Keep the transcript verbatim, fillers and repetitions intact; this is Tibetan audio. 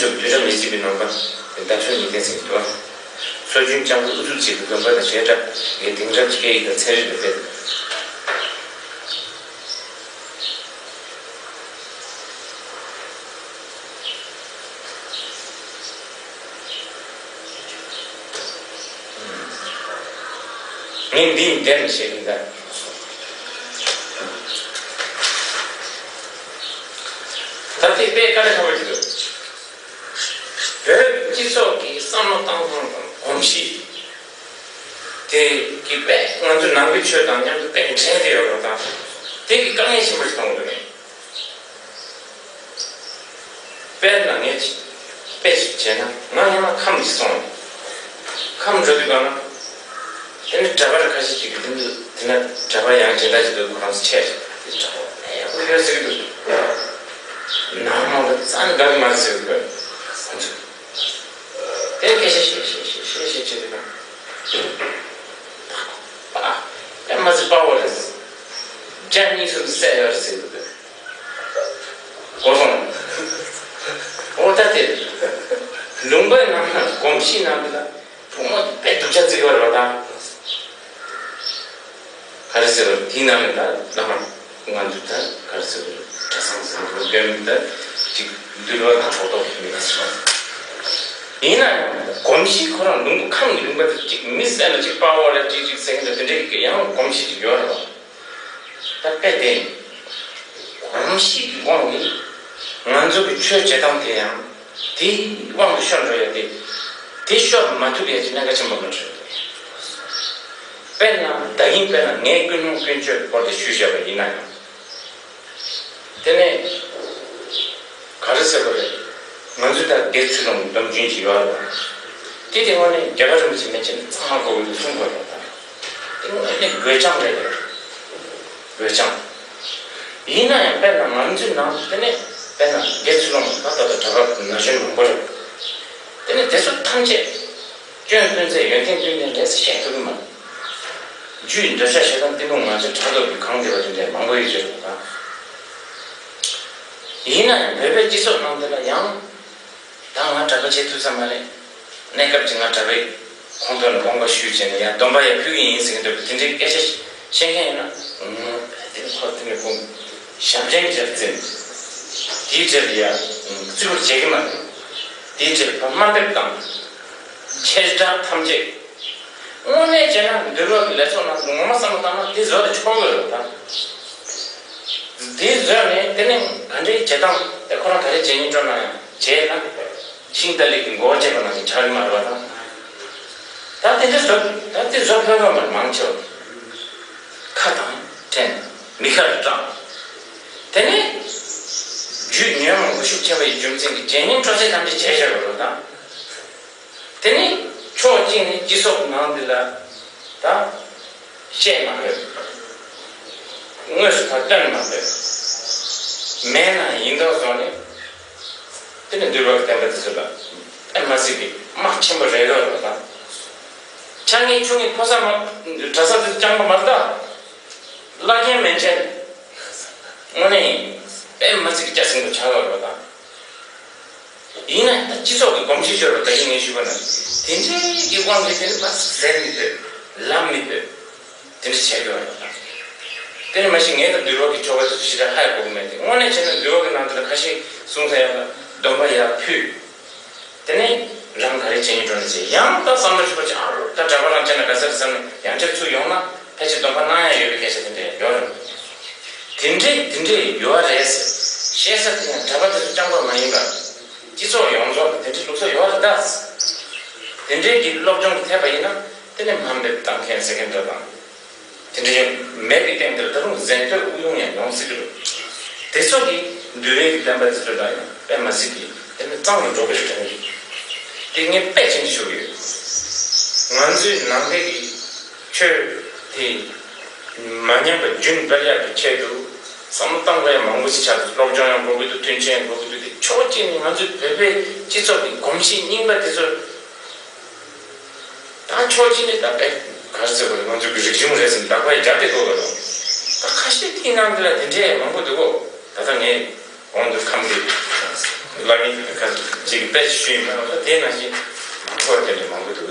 ཆོས་དུས་རབས་ཉེར་གཅིག་པའི་ནང་པ་དེ་ཟླ་ཚོད་ཉིས་བརྒྱ་ཟིན་འདུག་སྲོལ་རྒྱུན་སྤྱང་ཀི་ཨུ་ཚུགས་བྱེད་པའི་དགོན་པ་དང་བྱེ་བྲག་གི་དེང་རབས་ཀྱི་སྐད་ཡིག་དང་ཚན་རིག་ལ་དཔེ། ངས་འདི་ཡིན་དེ་ནས་བཤད་ཀྱིན་གདའ། ད་ལྟའི་དཔེ་དཀའ་ལས་ཁག་པོ་ཞིག་འདུག་བོད་སྤྱི་ཚོགས་ཀྱི་བསམ་བློ་གཏོང་སྟངས་དང་གོམས་གཤིས་དེ་གི་དཔེ་ང་ཚོ་ནང་པའི་ཆོས་དང་མཉམ་དུ་དཔེ་འབྲེལ་ཏེ་ཡོད་པ་དང་། དེ་གི་དཀའ་ངལ་ཆེན་པོ་ཞིག་མཐོང་གི་འདུག་དཔེར་ན་ངས་དཔེ་ཞིག་བྱས་ན། ང་སྔོན་མ་ཁམས་ཤིག་སོང་། ཁམས་འགྲོ་དུས་གང་ན། དེ་ནི་གྲྭ་པ་ར་ཁ་ཤས་ཅིག་གིས་དེ་འདུག་དེ་ན་གྲྭ་པ་ཡང་སྦྱིན་བདག་ཅིག་འདུག་ཁོ་རང་ཚོ་ཆས་ཤིག་དེ་གྲྭ་པ་ཡག་པོ་ཡོད་ཟེར་གི་འདུག་ནང་མང་པོ་རྩ་ནས་དགའ་གི་མ་རེད་ཟེར་གི་འདུག་ཁོ་ཚོ། དེ་སྐད་ཆ་བཤད་བཤད་བཤད་བཤད་བཤད་བྱེད་དུས་གང་། པ། ཨེ་མ་ཟི་པ་བོ་རེད། བརྒྱ་གཉིས་གསུམ་དུ་བསད་ཡོད་རེད་ཟེར་གི་འདུག་གོ་སོང་། འོ་ད་དེ། ལུང་པའི་ནང་ན་གོམས་གཤིས་ནང་གི་ལ་བུ་མོ་དཔེ་སྡུག་ཅག་བརྩི་གི་ཡོད་རེད་པ་ད། ག་རེ་ཟེར་བ་དེའི་ནང་ནས་ད་བླ་མ་ང་ཚོ་ད་ག་རེ་ཟེར་བ་གྲྭ་ཚང་ཟེར་བ་དགོན་པ་ད་ཅིག་འདུལ་བ་དང་གྲོགས་ཐོག་མི་ལ་ཟེར་བ། ཡིན་ན་ཡང་གོམས་གཤིས་ཁོ་རང་ལུང་པ་ཁམས་ཀྱི་ལུང་པ་དེ་ཅིག་མི་བསད་ན་ཅིག་དཔའ་བོ་རེད་ཅིག་ཅིག་ཟེར་གི་འདུག་དེ་འདྲའི་གི་ཡང་གོམས་གཤིས་ཅིག་ཡོད་རེད་པ། ད་དཔེ་དེ། གོམས་གཤིས་ཀྱི་དབང་གིས་ང་ཚོ་གི་ཆོས་བྱེད་སྟངས་དེ་ཡང་དེའི་དབང་དུ་ཤོར་འགྲོ་ཡ་དེ། དེ་ཤོར་མ་ཐུབ་ཡ་ཅིག་གནད་འགག་ཆེན་པོ་མ་རེད། དཔེར་ན་ད་གིན་དཔེར་ན་ངས་ཀུན་སློང་ཀུན་སྤྱོད་ཀྱི་སྐོར་དེ་ཞུས་བཞག་པ་ཡིན་ན་ཡང་། དེ་ནས་ག་རེ་ཟེར་བ་རེད། ང་ཚོས་ད་དགེ་ཚུལ་སློང་གི་སྡོམ་རྒྱུན་ཅིག་ཡོད་རེད་པ། དེ་དེ་དངོས་གནས་རྒྱལ་བ་རིན་པོ་ཆེ་མན་ཆད་ནས་གཙང་མ་དགོས་ཀྱི་འདུག་གསུང་དགོས་རེད་པ། དེ་དངོས་གནས་དགོས་རྐྱང་རེད། དགོས་རྐྱང་། ཡིན་ན་ཡང་དཔེར་ན་ང་ཚོའི་ནང་དུ་དེ་ནས་དཔེར་ན་དགེ་ཚུལ་སློང་ད་ལྟ་གྲྭ་པ་ན་གཞོན་མང་པོ་རེད། དེ་ནས་དེ་ཚོ་ཐམས་ཅད་སྐྱོན་ཀུན་ཟད་ཡོན་ཏན་ཀུན་ལྡན་རེད་ཟེར་བཤད་ཐུབ་ཀྱི་མ་རེད། རྒྱུའི་འདོད་ཆགས་ཞེ་སྡང་གཏི་མུག་ང་ཚོའི་ཕྲག་དོག་གིས་གང་བསྡད་པ་དེ་འདྲ་མང་པོ་ཡོད་ཀྱི་རེད་པ། ཡིན་ན་ཡང་བོད་པའི་སྤྱི་ཚོགས་ནང་དེ་ལ་ཡང་། ད་ང་གྲྭ་པ་བྱེད་ཐུབ་ས་མ་རེད། གནས་སྐབས་ཀྱི་ང་གྲྭ་པའི་ཁོངས་གཏོགས་ནས་དགོངས་པ་ཞུས་བྱས་ནས་ཡང་སྡོམ་པ་ཡང་ཕུལ་གྱི་ཡིན་ཟེར་གྱི་འདུག་པ། དེ་འདྲའི་སྐད་ཆ་བཤད་མཁན་ཡིན་ན། ཨུམ། དེ་ནི་ཁོ་དེ་ནི་ཁོ་ཞབས་འདྲེན་གྱི་རྩིས། དེའི་གྲས་ལ་ཡང་བརྩི་བཀུར་བྱེད་ཀྱི་མ་རེད། དེའི་གྲས་ལ་དམའ་འབེབས་དང་། ཁྱེད་ཅག་ཐམས་ཅད། དངོས་གནས་བྱས་ན་འདུལ་བ་གི་ལས་ཚོགས་ནང་ངོ་མ་བསམ་བློ་བཏང་ན་དེ་བཟོ་ལ་ཆོག་གི་རེད་ད། དེ་བཟོས་ནས་དེ་ནས་ག་འདྲའི་བྱེད་སྟངས་དེ་ཁོ་རང་ག་རེ་བྱེད་སྙིང་བྲོ་ན་ཡང་བྱས་ན་ཤིང་རྟ་ལུག་གི་མགོ་བོ་བཅད་པ་ནང་བཞིན་ཆགས་ཀྱི་མ་རེད་པ་ད། ད་དེ་འདྲ་བཟོ་ད་དེ་བཟོ་ཕོད་པ་མ་མང་ཆེ་བ་ཁ་དང་དྲན་མི་ཁ་རུ་དྲངས། དེ་ནས་རྒྱུས་ཉོན་མོངས་པ་ཤུགས་ཆེ་བ་ཡི་རྒྱུ་མཚན་གྱིས་བྱས་སྙིང་བྲོ་ཚད་ཐམས་ཅད་བྱས་བཞག་པ་རེད་ད། དེ་ནི་ཕྱོགས་གཅིག་ནས་སྤྱི་ཚོགས་ནང་འདི་ལ་ད་བཤད་མ་ཕོད། དངོས་སུ་ད་སྟོན་མ་ཕོད། མེད་ན་ཡིན་མདོག་བཟོ་ནས། དེ་ནི་འདུལ་བ་གི་བསྟན་པ་དེ་ཚོ་ལ་དཔེ་མ་སྲིད་པའི་དམག་ཆེན་པོ་རེད་ལོ་རེད་ད། ཆ་ངེས་ཆུང་ངེས་ཕོ་གསར་མ་གྲྭ་ས་དེ་ཚོ་རྐྱང་པ་མ་རེད་ད། བླ་རྒན་མན་ཆད་དངོས་གནས་དཔེ་མ་སྲིད་ཀྱི་སྐྱ་སེང་པོ་ཆགས་ཡོད་རེད་ད། ཡིན་ན་ད་སྤྱི་ཚོགས་ཀྱི་གོམས་གཤིས་སྦྱོར་བ་ད་གིན་ངས་ཞུས་པ་ན། དེ་འདྲའི་གི་དབང་གིས་དེ་ནི་མ་ཟད་མི་ཕོད། ལམ་མི་ཕོད། དེ་འདྲ་བྱས་ཡོད་རེད་པ། དེ་ནི་མ་གཞི་ངས་ད་འདུལ་བ་གི་ཆོ་ག་དེ་ཚོ་ཞེ་དྲག་ཧ་ཡང་གོ་གི་མེད་དེ། དངོས་གནས་བྱས་ན་འདུལ་བ་གི་ནང་དུ་ལ་ཁ་ཤས་གསུང་ས་ཡག་ལ་སྡོམ་པ་ཡར་ཕུལ། དེ་ནས་རང་ག་རེ་བྱེད་སྙིང་བྲོ་ན་བྱེད། ཡང་ད་བསམ་བློ་ཞིག་པོ་ཅིག་ཨ་རོ་ད་གྲྭ་པ་རང་བྱས་ན་དགའ་ས་རེད་བསམ་ནས་ཡང་བསྐྱར་ཚུར་ཡོང་ན་ཕལ་ཆེར་སྡོམ་པ་གནང་ཡ་ཡོད་པའི་སྐད་ཆ་དེ་འདྲ་ཡོད་རེད། དེ་འདྲའི་དེ་འདྲའི་ཡོད་རེད་ཟེར། བཤད་ས་དེ་ཡང་གྲྭ་པ་དེ་ཚོ་རྐྱང་པ་མ་ཡིན་པར་སྤྱི་ཚོགས་ཡོངས་རྫོགས་ལ་དེ་འདྲའི་ལུགས་སྲོལ་ཡོད་རེད་ད། དེ་འདྲའི་གི་སློབ་སྦྱོང་གི་ཐེབས་པ་ཡིན་ན་དེ་ནས་དམའ་འབེབས་བཏང་མཁན་ཟེར་མཁན་འདྲ་དང་། དེ་འདྲ་ཡང་མེད་པའི་སྟེང་དེར་ད་རུང་གཟེངས་བསྟོད་དབུགས་དབྱུང་ཡང་ཡོང་སྲིད་ཀྱི་རེད། དེ་ཚོ་གིས་འདུལ་བའི་གི་བསྟན་པ་དེ་ཚོ་ལ་ཡང་དཔེ་མ་སྲིད་ཀྱི་དེ་ནི་གཙང་དུ་འགྲོ་གི་རེད་དྲན་གྱི། དེ་ངས་དཔེ་ཅན་ཞུ་གི་ཡོད། ང་ཚོའི་ནང་པའི་གི་ཆོས་དེ་མ་ཉམས་པ་རྒྱུན་སྤེལ་ཡག་གི་ཆེད་དུ་བསམ་བློ་བཏང་དགོས་ཡ་མང་པོ་ཞིག་ཆགས་འདུག་སློབ་སྦྱོང་ཡང་དགོས་ཀྱི་འདུག་མཐུན་རྐྱེན་ཡང་དགོས་ཀྱི་འདུག་དེ་ཕྱོགས་གཅིག་ནས་ང་ཚོའི་བོད་པའི་སྤྱི་ཚོགས་ཀྱི་གོམས་གཤིས་རྙིང་པ་དེ་ཚོ། ད་ཕྱོགས་གཅིག་ནས་ད་དཔེ་ག་རེ་ཟེར་དགོས་རེད། ང་ཚོ་གི་རིག་གཞུང་རེད་ཟེར་ནས་བདག་པ་ཡི་རྒྱབ་དེ་དགོས་པ་རེད། ད་ཁ་ཤས་དེའི་ནང་དེ་ལ་དེ་འདྲས་མང་པོ་འདུག་གོ། ད་ལྟ་ངས་གོང་དུ་ཁམས་ཀྱི་ བླ་མའི་ཁ་ཅིག་དཔེ་ཞུས་ཡིན་པ་དེ་ནང་བཞིན་མང་པོ་དེ་འདྲ་མང་པོ་འདུག